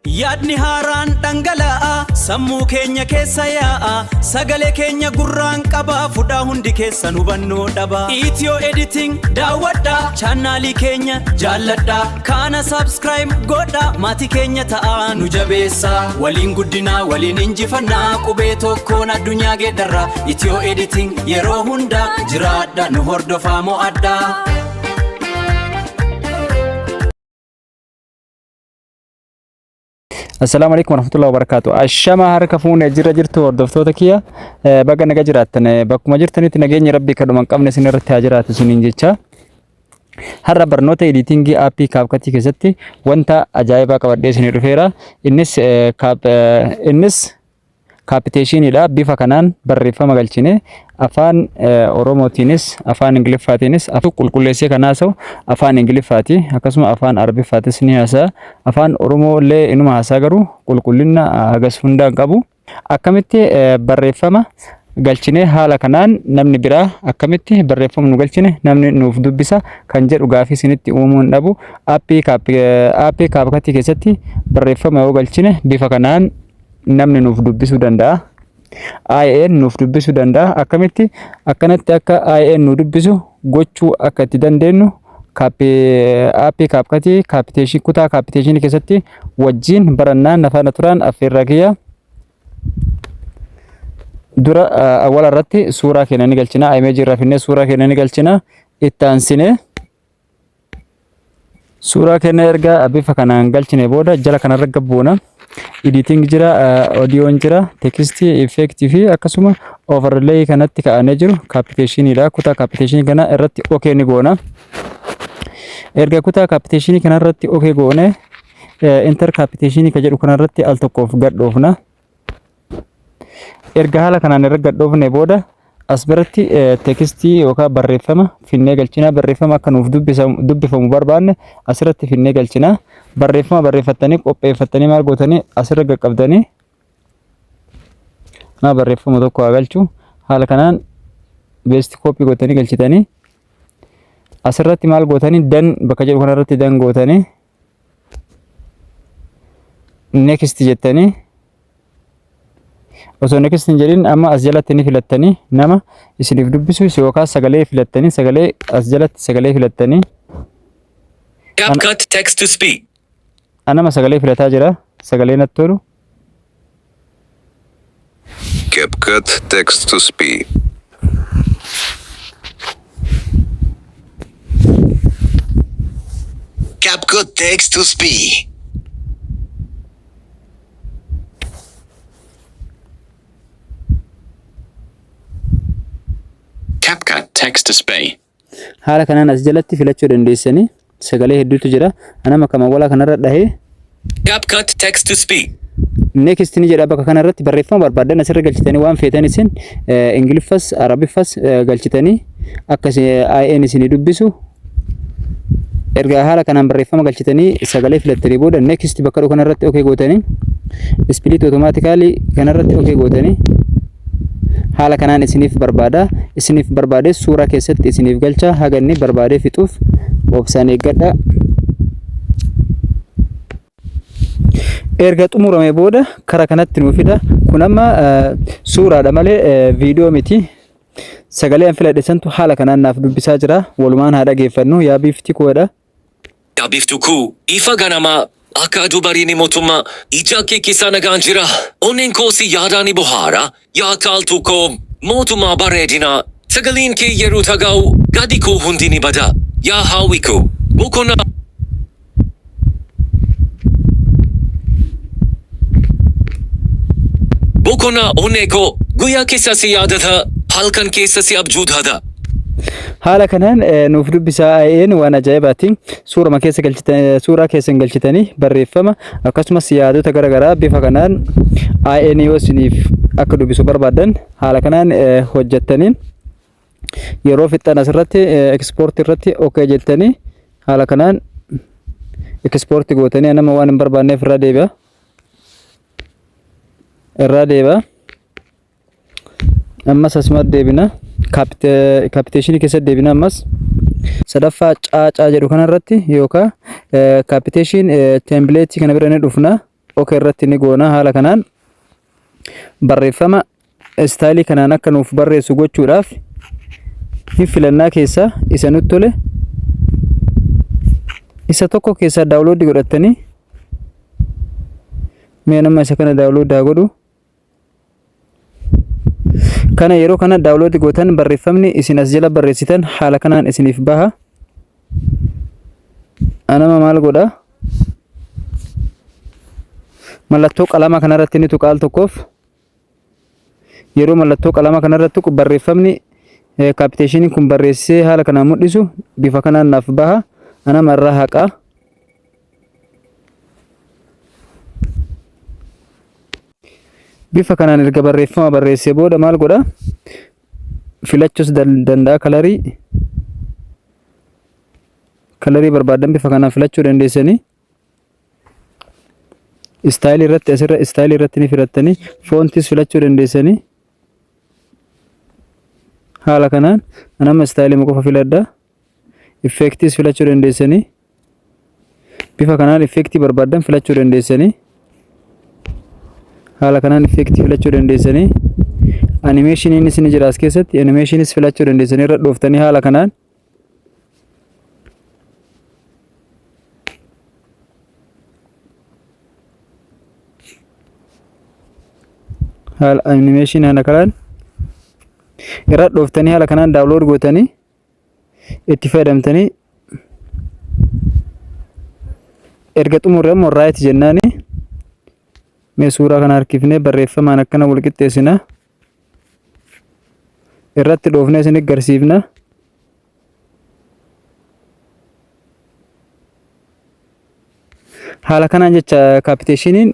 Yaadni haaraan dhangala'aa sammuu keenya keessa yaa'a sagalee keenya gurraan qabaa fudhaa hundi keessan hubannoo dhaba. Ethio Editing daawwadhaa chaannaalii keenya jaalladhaa kaana subscribe godhaa maatii keenya ta'aa nu jabeessaa waliin guddinaa waliin injifannaa qubee tokkoon addunyaa geeddarraa Ethio Editing yeroo hundaa jiraadha nu hordofaa mo'adhaa. Assalaamu alaikum warahmatullahi wabarakatuh. Ashama harka fuune jira jirtu hordoftoota kiyya baga naga jiraattan bakkuma jirtanitti nageenyi rabbii kadhuma hin qabne isin irratti haa jiraatu isiniin jecha. Har'a barnoota editingii aappii kaapkatii keessatti wanta ajaa'ibaa qabadhee isinii dhufeera. Innis innis kaapiteeshiniidha. Bifa kanaan barreeffama galchine afaan Oromootiinis afaan Ingiliffaatiinis qulqulleessee kan haasa'u afaan Ingiliffaati. Akkasuma afaan Arabiffaatis ni haasa'a. Afaan Oromoo illee inuma haasa'a garuu qulqullina hagas hundaa hin qabu. Akkamitti barreeffama galchinee haala kanaan namni biraa akkamitti barreeffama nu galchine namni nuuf dubbisa kan jedhu gaafii isinitti uumuu hin dhabu. Aappii kaapkatii keessatti barreeffama yoo galchine bifa kanaan namni nuuf dubbisuu danda'a. IN nuuf dubbisuu danda'a. Akkamitti akkanatti akka IN nu dubbisu gochuu akka itti dandeenyu aappii kaapkatii kaapiteeshinii kutaa kaapiteeshinii keessatti wajjin barannaan nafaana turaan affeerraa kiyya. Dura awwala irratti suuraa keenya ni galchina. Imeejii irraa finnee suuraa keenya ni galchina. Itti aansinee Suuraa keenya erga bifa kanaan galchine booda jala kanarra gabbuuna. Editing jira, audioon jira, text, effect fi akkasuma overlay kanatti ka'anee jiru kaapiteeshiniidha. Kutaa kaapiteeshinii kana irratti OK ni goona. Erga kutaa kaapiteeshinii kana irratti OK goone enter kaapiteeshinii ka jedhu kanarratti al tokkoof gadhoofna. Erga haala kanaan irra gadhoofne booda as biratti tekstii yookaan barreeffama finnee galchina. Barreeffama akka nuuf dubbifamu barbaanne asirratti finnee galchina. Barreeffama barreeffattanii qopheeffattanii maal gootanii asirra qaqqabdanii naa barreeffama tokko haa galchu. Haala kanaan beesti kooppii gootanii galchitanii asirratti maal gootanii dan bakka jedhu kanarratti dan gootanii next jettanii osoo next hin jedhin amma as jalatti ni filattanii nama isiniif dubbisu yookaan sagalee filattanii sagalee as jalatti sagalee filattanii CapCut text to speech. Anama sagalee filataa jira sagalee natti tolu. CapCut text to speech. CapCut text to speech. CapCut text to speech. Haala kanaan as jalatti filachuu dandeessanii sagalee hedduutu jira. Anama kama walaa kanarra dhahee CapCut text to speech. Next ni jedha bakka kanarratti barreeffama barbaadan asirra galchitanii waan feetan isin Ingiliffas Arabiffas galchitanii akka IN isinii dubbisu erga haala kanaan barreeffama galchitanii sagalee filattanii booda next bakka dhufu kanarratti okay gootanii split automatically kanarratti okay gootanii haala kanaan isiniif barbaada isiniif barbaade suuraa keessatti isiniif galcha haga inni barbaadee fixuuf obsaan eeggadha. Erga xumurame booda kara kanatti nuu fida. Kun amma suuraadha malee viidiyoo miti. Sagalee an filadhe santu haala kanaan naaf dubbisaa jira. Walumaan haa dhageeffannu. Yaa biifti koodha. Yaa biiftuu koo, ifa ganamaa, akka aduu barii ni mootummaa, ija kee keessa nagaan jira, onneen koo si yaadaa ni bohaara, yaa caaltuu koo, mootummaa bareedinaa, sagaleen kee yeroo dhaga'u, gaddi koo hundi ni bada, yaa hawwii koo, boqonnaa. Boqonnaa onnee koo guyyaa keessa si yaadata halkan keessa si abjuudhata. Haala kanaan nuuf dubbisaa AI'n waan ajaa'ibaati. Suurama keessa galchitan suuraa keessan galchitanii barreeffama akkasumas yaadota garaagaraa bifa kanaan AI'n yoo isiniif akka dubbisu barbaadan haala kanaan hojjettanii yeroo fixxan asirratti ekspoortii irratti ok jettanii haala kanaan ekspoortii gootanii nama waan hin barbaanneef irraa deebi'a. Irraa deebi'a. Ammas asuma deebina. Kaapiteeshinii keessatti deebina ammas. Sadaffaa caacaa jedhu kanarratti yookaan kaapiteeshin teempileetii kana bira ni dhufna. Ok irratti ni goona. Haala kanaan barreeffama istaayilii kanaan akka nuuf barreessu gochuudhaaf hin filannaa keessaa isa nutti tole isa tokko keessaa daawuloodii godhattanii. Mee nama isa kana daawuloodii haa godhu. Kana yeroo kana daawuloodii gootan barreeffamni isin as jala barreessitan haala kanaan isiniif baha. Anama maal godha? Mallattoo qalama kanarratti ni tuqa al tokkoof. Yeroo mallattoo qalama kanarratti tuqu barreeffamni kaapiteeshiniin kun barreessee haala kanaan mul'isu bifa kanaan naaf baha. Anama irraa haqa. Bifa kanaan erga barreeffama barreessee booda maal godha? Filachuus danda'a kalarii. Kalarii barbaadan bifa kanaan filachuu dandeessanii. Istaayilii irratti asirra istaayilii irratti ni filattanii, foontis filachuu dandeessanii. Haala kanaan anama istaayilii qofa filadha. Effeektiis filachuu dandeessanii. Bifa kanaan effeektii barbaadan filachuu dandeessanii. Haala kanaan effeektii filachuu dandeessanii. Animeeshiniinis ni jira as keessatti. Animeeshiniis filachuu dandeessanii irra dhooftanii haala kanaan. Haala animeeshinii haala kanaan irra dhooftanii haala kanaan daawunlood gootanii itti fayyadamtanii. Erga xumurre immoo raayit jennaani. Mee suuraa kana harkifnee barreeffamaan akkana wal qixxeessina, irratti dhoofnee isin agarsiifna. Haala kanaan jecha kaapiteeshiniin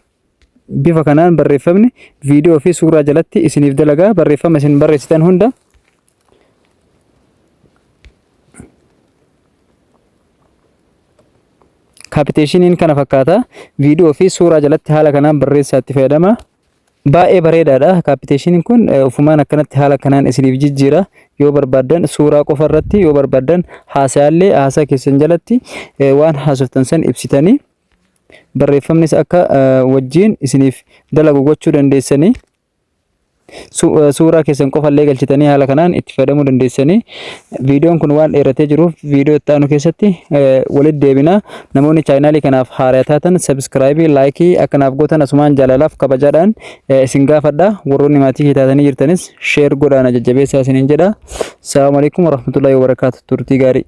bifa kanaan barreeffamni viidiyoo fi suuraa jalatti isiniif dalagaa, barreeffama isin barreessitan hunda kaapiteeshiniin kana fakkaata. Viidiyoo fi suuraa jalatti haala kanaan barreessaa itti fayyadama. Baay'ee bareedaadha. Kaapiteeshiniin kun ofumaan akkanatti haala kanaan isiniif jijjiira. Yoo barbaaddan suuraa qofa irratti, yoo barbaaddan haasayaallee haasaa keessan jalatti waan haasoftan san ibsitanii barreeffamnis akka wajjin isiniif dalagu gochuu dandeessanii. Suuraa keessan qofallee galchitanii haala kanaan itti fayyadamuu dandeessanii. Viidiyoon kun waan dheeratee jiruuf viidiyoo itti aanu keessatti walitti deebina. Namoonni chaayinaalii kanaaf haaraa taatan sabiskiraayibii, laayikii akkanaaf gootan asumaan jaalalaaf kabajaadhaan isin gaafadha. Warroonni maatii kee taatanii jirtanis sheer godhaa na jajjabeessaa isiniin jedha. Salaamu alaikum warahmatullahi wabarakaatu. Turtii gaarii.